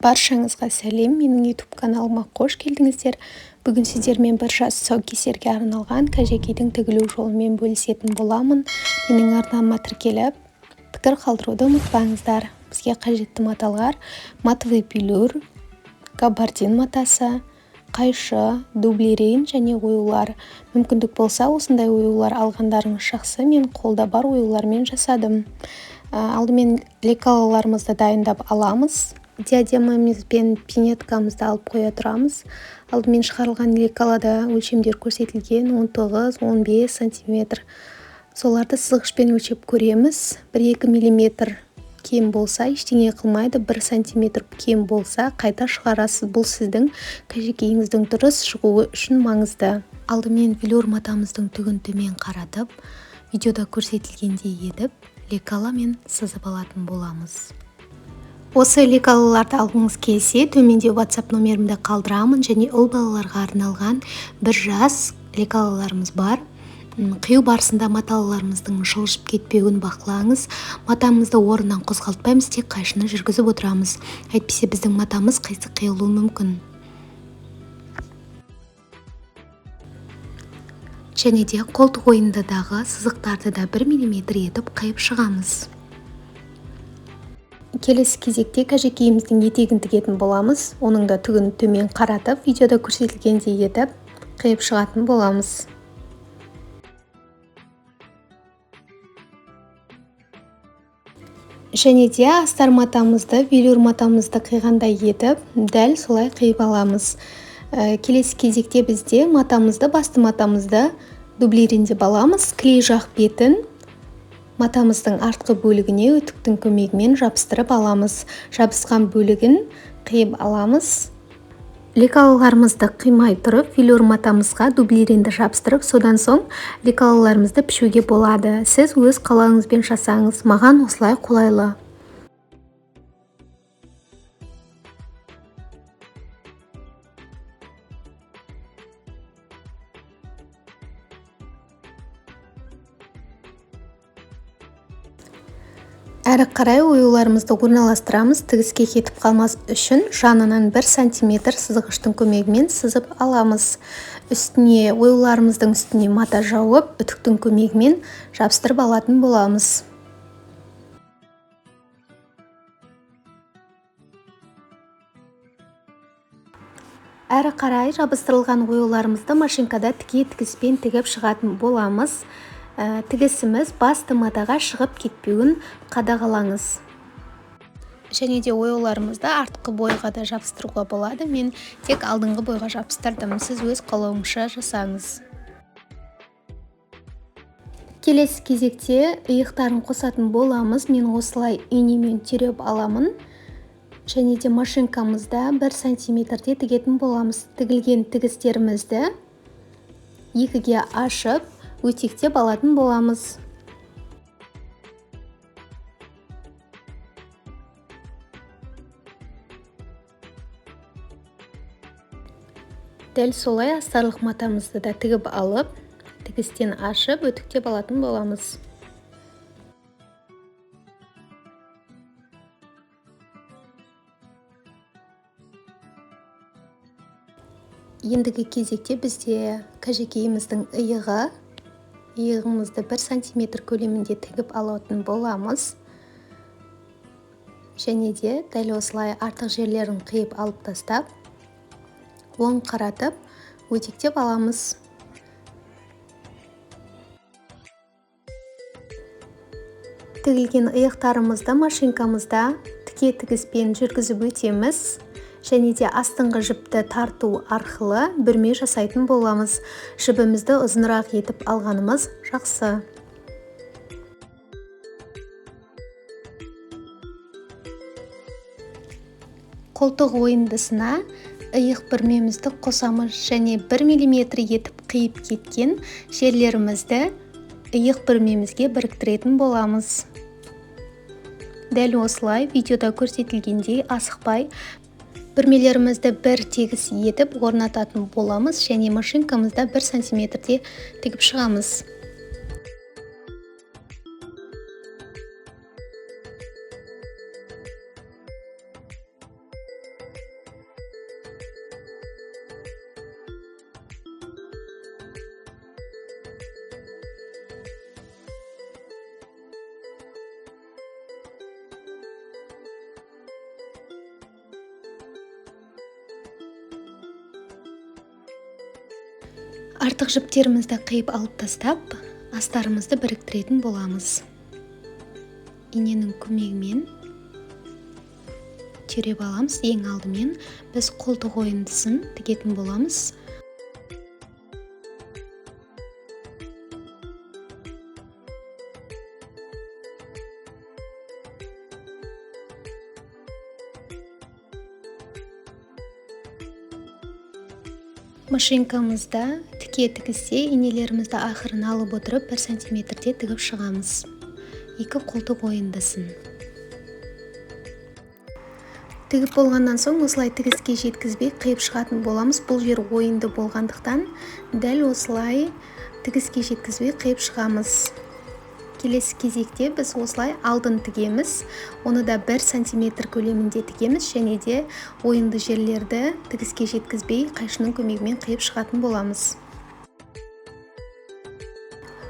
Баршаңызға сәлем! Менің YouTube каналыма қош келдіңіздер! Бүгін сіздермен бір жас тұсаукесерге арналған кәжекейдің тігілу жолымен бөлісетін боламын. Менің арнама тіркеліп, пікір қалдыруды ұмытпаңыздар. Бізге қажетті маталар: матовый велюр, габардин матасы, қайшы, дублерин және оюлар. Мүмкіндік болса, осындай оюлар алғандарыңыз жақсы. Мен қолда бар оюлармен жасадым. Алдымен лекалаларымызды дайындап аламыз. Диадемамыз бен пинеткамызды алып қоя тұрамыз. Алдымен шығарылған лекалада өлшемдер көрсетілген 19-15 сантиметр. Соларды сызғышпен өлшеп көреміз. 1-2 миллиметр кем болса, ештеңе қылмайды. 1 сантиметр кем болса, қайта шығарасыз. Бұл сіздің кәжекейіңіздің дұрыс шығуы үшін маңызды. Алдымен велюр матамыздың түгін төмен қаратып, видеода көрсетілгендей етіп, лекаламен сызып алатын боламыз. Осы лекалаларды алғыңыз келсе, төменде WhatsApp номерімді қалдырамын және ұл балаларға арналған бір жас лекалаларымыз бар. Қию барысында маталарымыздың жылжып кетпеуін бақылаңыз. Матамызды орнынан қозғалтпаймыз, тек қайшыны жүргізіп отырамыз. Әйтпесе біздің матамыз қисық қиылуы мүмкін. Және де қолтық ойындыдағы сызықтарды да 1 миллиметр етіп қиып шығамыз. Келесі кезекте кәжекейіміздің етегін тігетін боламыз. Оның да түгін төмен қаратып, видеода көрсетілгендей етіп қиып шығатын боламыз. Және де астар матамызды, велюр матамызды қиғандай етіп, дәл солай қиып аламыз. Келесі кезекте бізде матамызды, басты матамызды дублириндеп аламыз. Клей жақ бетін матамыздың артқы бөлігіне үтіктің көмегімен жабыстырып аламыз. Жабысқан бөлігін қиып аламыз. Лекалаларымызды қимай тұрып, велюр матамызға дублеринді жабыстырып, содан соң лекалаларымызды пішуге болады. Сіз өз қалауыңызбен жасаңыз, маған осылай қолайлы. Әрі қарай оюларымызды орналастырамыз. Тігіске кетіп қалмас үшін жанынан 1 сантиметр сызғыштың көмегімен сызып аламыз. Үстіне, оюларымыздың үстіне мата жауып, үтіктің көмегімен жабыстырып алатын боламыз. Әрі қарай жабыстырылған оюларымызды машинкада тіке тігіспен тігіп шығатын боламыз. Тігісіміз басты матаға шығып кетпеуін қадағалаңыз. Және де оюларымызды артқы бойға да жабыстыруға болады. Мен тек алдыңғы бойға жабыстырдым. Сіз өз қалауыңызша жасаңыз. Келесі кезекте иықтарын қосатын боламыз. Мен осылай инемен түйреп аламын. Және де машинкамызда 1 сантиметрде тігетін боламыз. Тігілген тігістерімізді екіге ашып, өтектеп алатын боламыз. Дәл солай астарлық матамызды да тігіп алып, тігістен ашып, өтіктеп алатын боламыз. Ендігі кезекте бізде кәжекейіміздің иығы. Иығымызды 1 сантиметр көлемінде тігіп алатын боламыз. Және де дәл осылай артық жерлерін қиып алып тастап, оң қаратып, өтектеп аламыз. Тігілген иықтарымызды машинкамызда тіке тігіспен жүргізіп өтеміз. Және де астыңғы жіпті тарту арқылы бүрме жасайтын боламыз. Жібімізді ұзынырақ етіп алғанымыз жақсы. Қолтық ойындысына иық бүрмемізді қосамыз және 1 миллиметр етіп қиып кеткен жерлерімізді иық бүрмемізге біріктіретін боламыз. Дәл осылай видеода көрсетілгендей асықпай бүрмелерімізді бір тегіс етіп орнататын боламыз және машинкамызда 1 сантиметрде тігіп шығамыз. Артық жіптерімізді қиып алып тастап, астарымызды біріктіретін боламыз. Иненің көмегімен түйреп аламыз. Ең алдымен біз қолтық ойындысын тігетін боламыз. Машинкамызда тіке тігісте инелерімізді ақырын алып отырып 1 сантиметрде тігіп шығамыз. Екі қолтық ойындысын. Тігіп болғаннан соң осылай тігіске жеткізбей қиып шығатын боламыз. Бұл жер ойынды болғандықтан дәл осылай тігіске жеткізбей қиып шығамыз. Келесі кезекте біз осылай алдын тігеміз. Оны да 1 сантиметр көлемінде тігеміз және де ойынды жерлерді тігіске жеткізбей қайшының көмегімен қиып шығатын боламыз.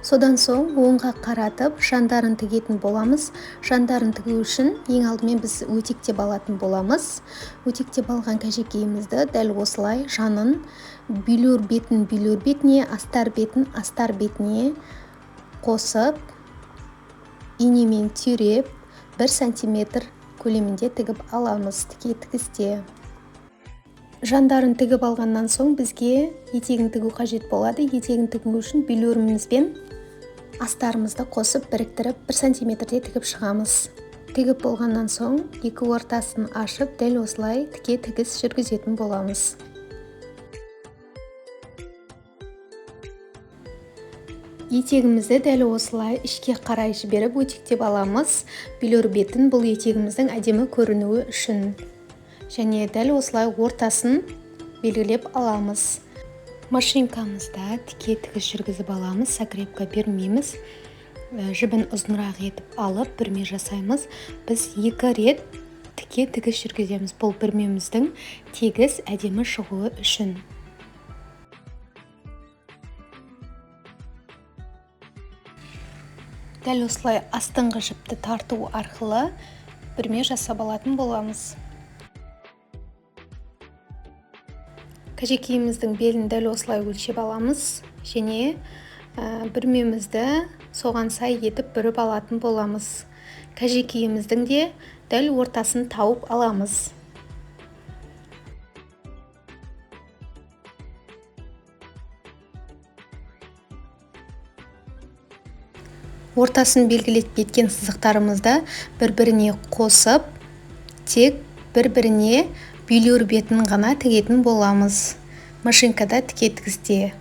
Содан соң оңға қаратып жандарын тігетін боламыз. Жандарын тігу үшін ең алдымен біз өтектеп алатын боламыз. Өтектеп алған кәжекейімізді дәл осылай жанын бүйлер бетін бүйлер бетіне, астар бетін астар бетіне қосып инемен түйреп 1 сантиметр көлемінде тігіп аламыз тіке тігісте. Жандарын тігіп алғаннан соң бізге етегін тігу қажет болады. Етегін тігу үшін бүйлерімізбен астарымызды қосып біріктіріп 1 сантиметрде тігіп шығамыз. Тігіп болғаннан соң екі ортасын ашып дәл осылай тіке тігіс жүргізетін боламыз. Етегімізді дәл осылай ішке қарай жіберіп өтектеп аламыз. Бүйлер бетін бұл етегіміздің әдемі көрінуі үшін. Және дәл осылай ортасын белгілеп аламыз. Машинкамызда тіке тігіс жүргізіп аламыз, закрепка бермейміз. Жібін ұзынырақ етіп алып бүрме жасаймыз. Біз 2 рет тіке тігіс жүргіземіз. Бұл бүрмеміздің тегіс әдемі шығуы үшін. Дәл осылай астыңғы жіпті тарту арқылы бүрме жасап алатын боламыз. Кәжекейіміздің белін дәл осылай өлшеп аламыз және бүрмемізді соған сай етіп бүріп алатын боламыз. Кәжекейіміздің де дәл ортасын тауып аламыз. Ортасын белгілеп кеткен сызықтарымызды бір-біріне қосып, тек бір-біріне бүйлер бетін ғана тігетін боламыз. Машинкада тіке тігісте.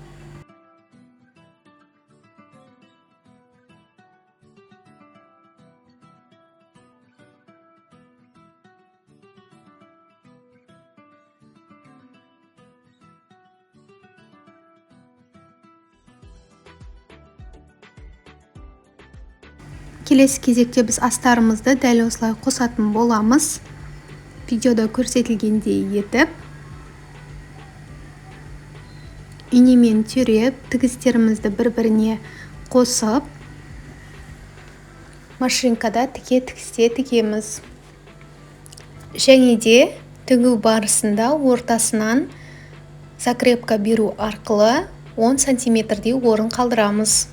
Келесі кезекте біз астарымызды дәл осылай қосатын боламыз. Видеода көрсетілгендей етіп, инемен түйреп, тігістерімізді бір-біріне қосып, машинкада тіке тігісте тігеміз. Және де тігу барысында ортасынан закрепка беру арқылы 10 сантиметрдей орын қалдырамыз.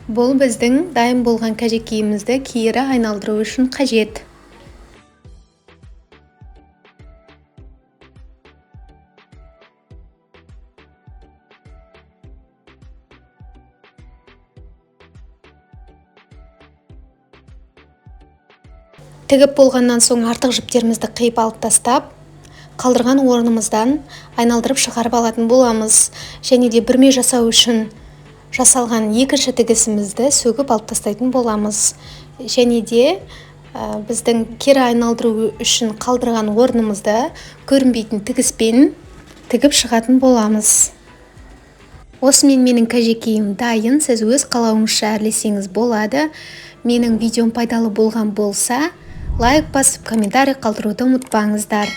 Бұл біздің дайын болған кәжекейімізді кері айналдыру үшін қажет. Тігіп болғаннан соң артық жіптерімізді қиып алып тастап, қалдырған орнымыздан айналдырып шығарып алатын боламыз. Және де бүрме жасау үшін жасалған екінші тігісімізді сөгіп алып тастайтын боламыз. Және де біздің кері айналдыру үшін қалдырған орнымызды көрінбейтін тігіспен тігіп шығатын боламыз. Осымен менің кәжекейім дайын. Сіз өз қалауыңызша әрлесеңіз болады. Менің видеом пайдалы болған болса, лайк басып, комментарий қалдыруды ұмытпаңыздар.